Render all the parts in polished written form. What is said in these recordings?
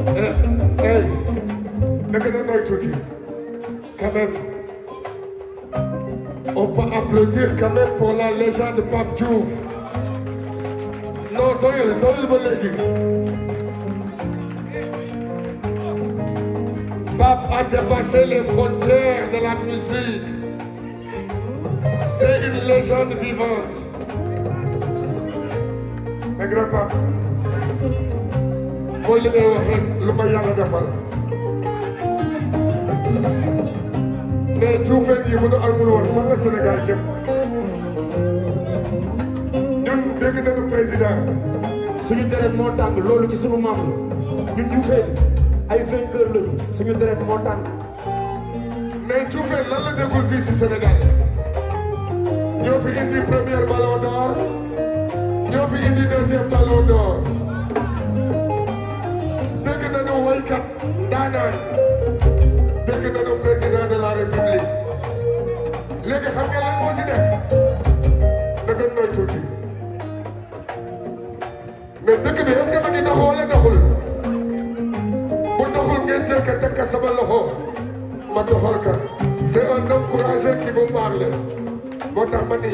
Hey, look at the noise tuuti. Quand même, on peut applaudir quand même pour la légende Pape Diouf. Non, doyul ba léegi. Pape a dépassé les frontières de la musique. C'est une légende vivante. Mais grand Pape, mooy li may wax rek lu ma yàlla defal. mais Diouféen yi bu nu amul woon fan la Sénégal jëm. ñun dégg nañu président. suñu deret moo tàng loolu ci sunu maam la ñun Diouféen ay vainqueur lañu suñu deret moo tàng. mais Diouféen lan la déggul fii si Sénégal. ñoo fi indi premier ballon d'or. ñoo fi indi deuxième ballon d'or. dégg nañu woykat daanaan. dégg nañu président de la république. léegi xam nga lan moo si des. da gën nooy tuuti. mais dëkk bi est-ce que ma ngi doxul wala doxul. bu doxul ngeen jël ka teg ka sama loxo. ma doxal ka. c'est un homme courageux qui vous parle. moo tax ma ni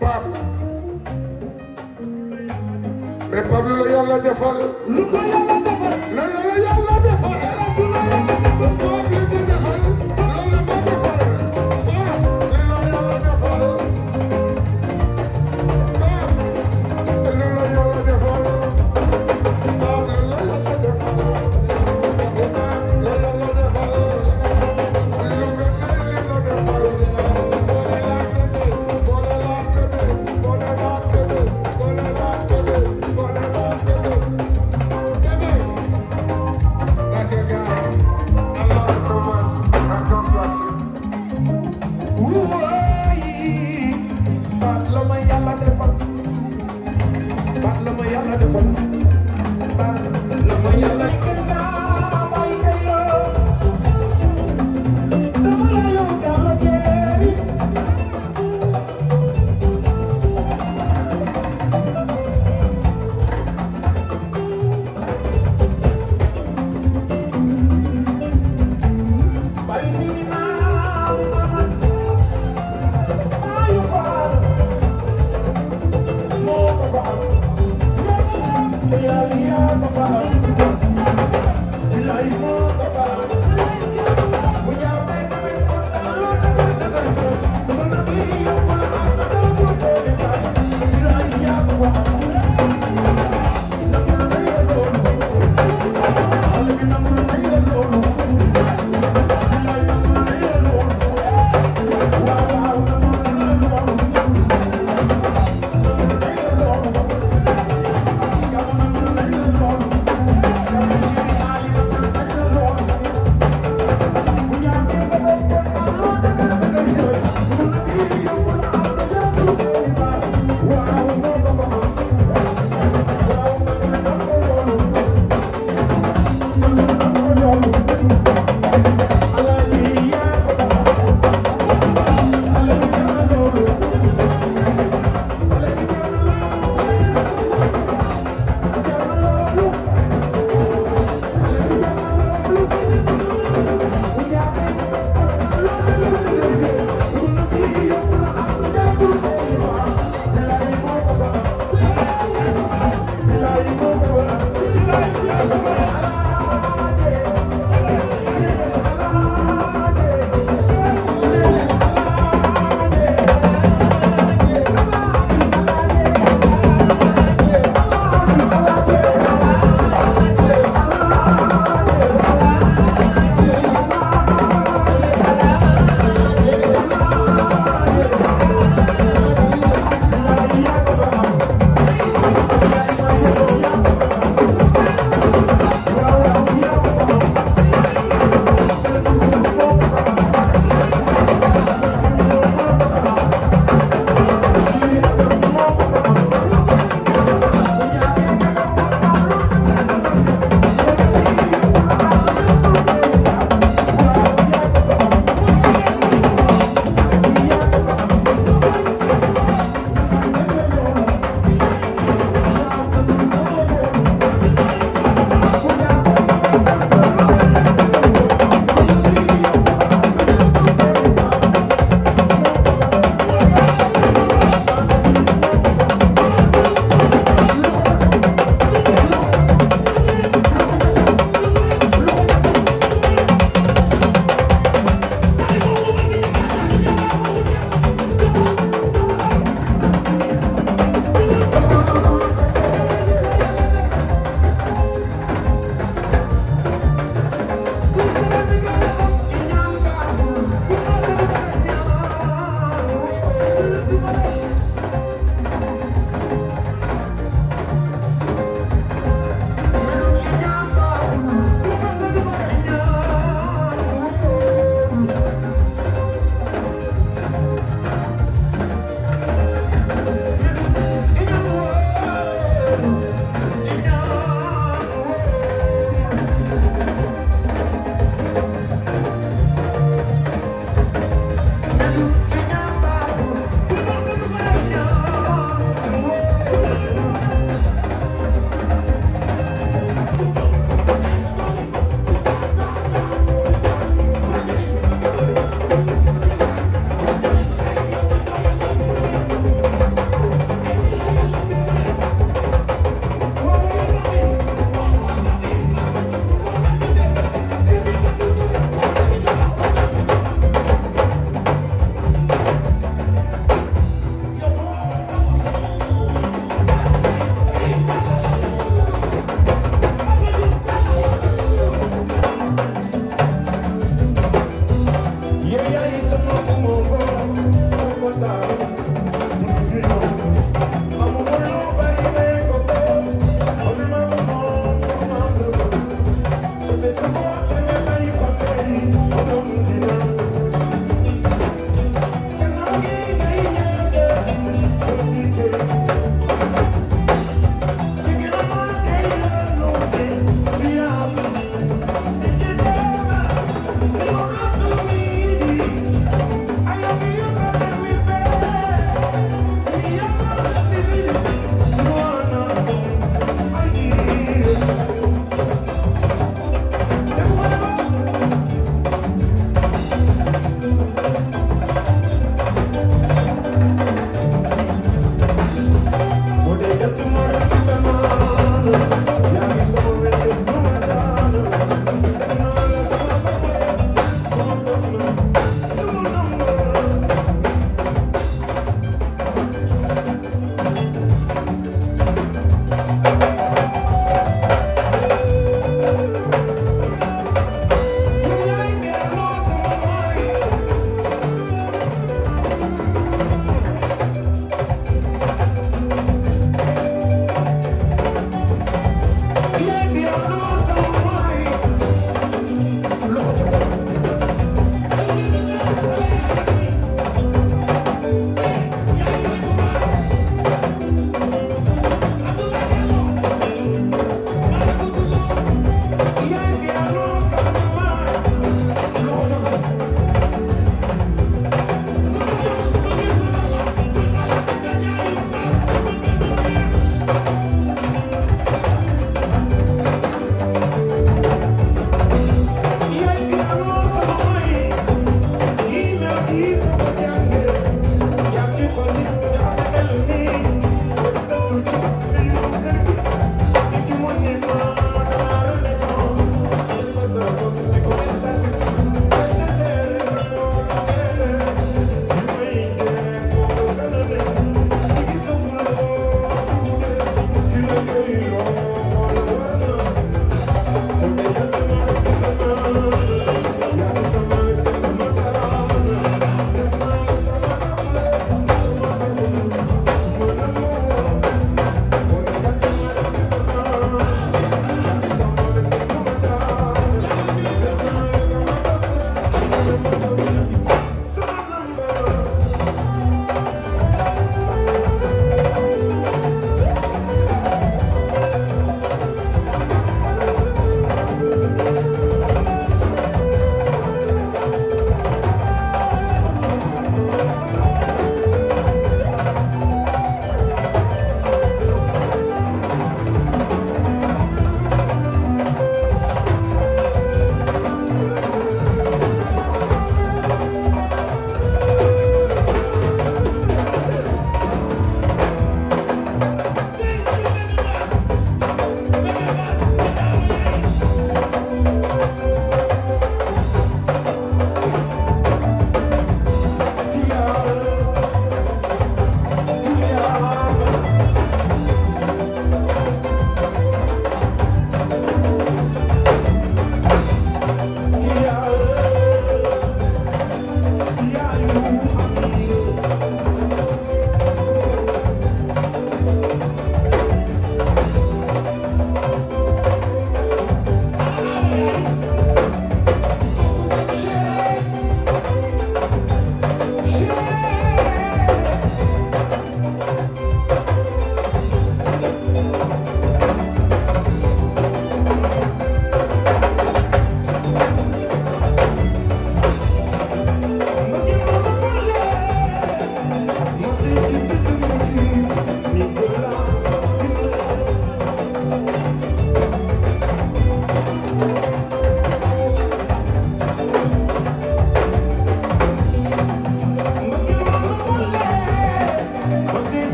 Pape. mais Pape lu la yàlla defal. lu ko yàlla defal. loolu la yàlla defal. Pape li mu defal. loolu la ma defal. Pape li la yàlla defal. Pape li la yàlla defal. Pape li la yàlla defal. Pape la yàlla defal. lu gën li la defal.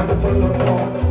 Motherfucker,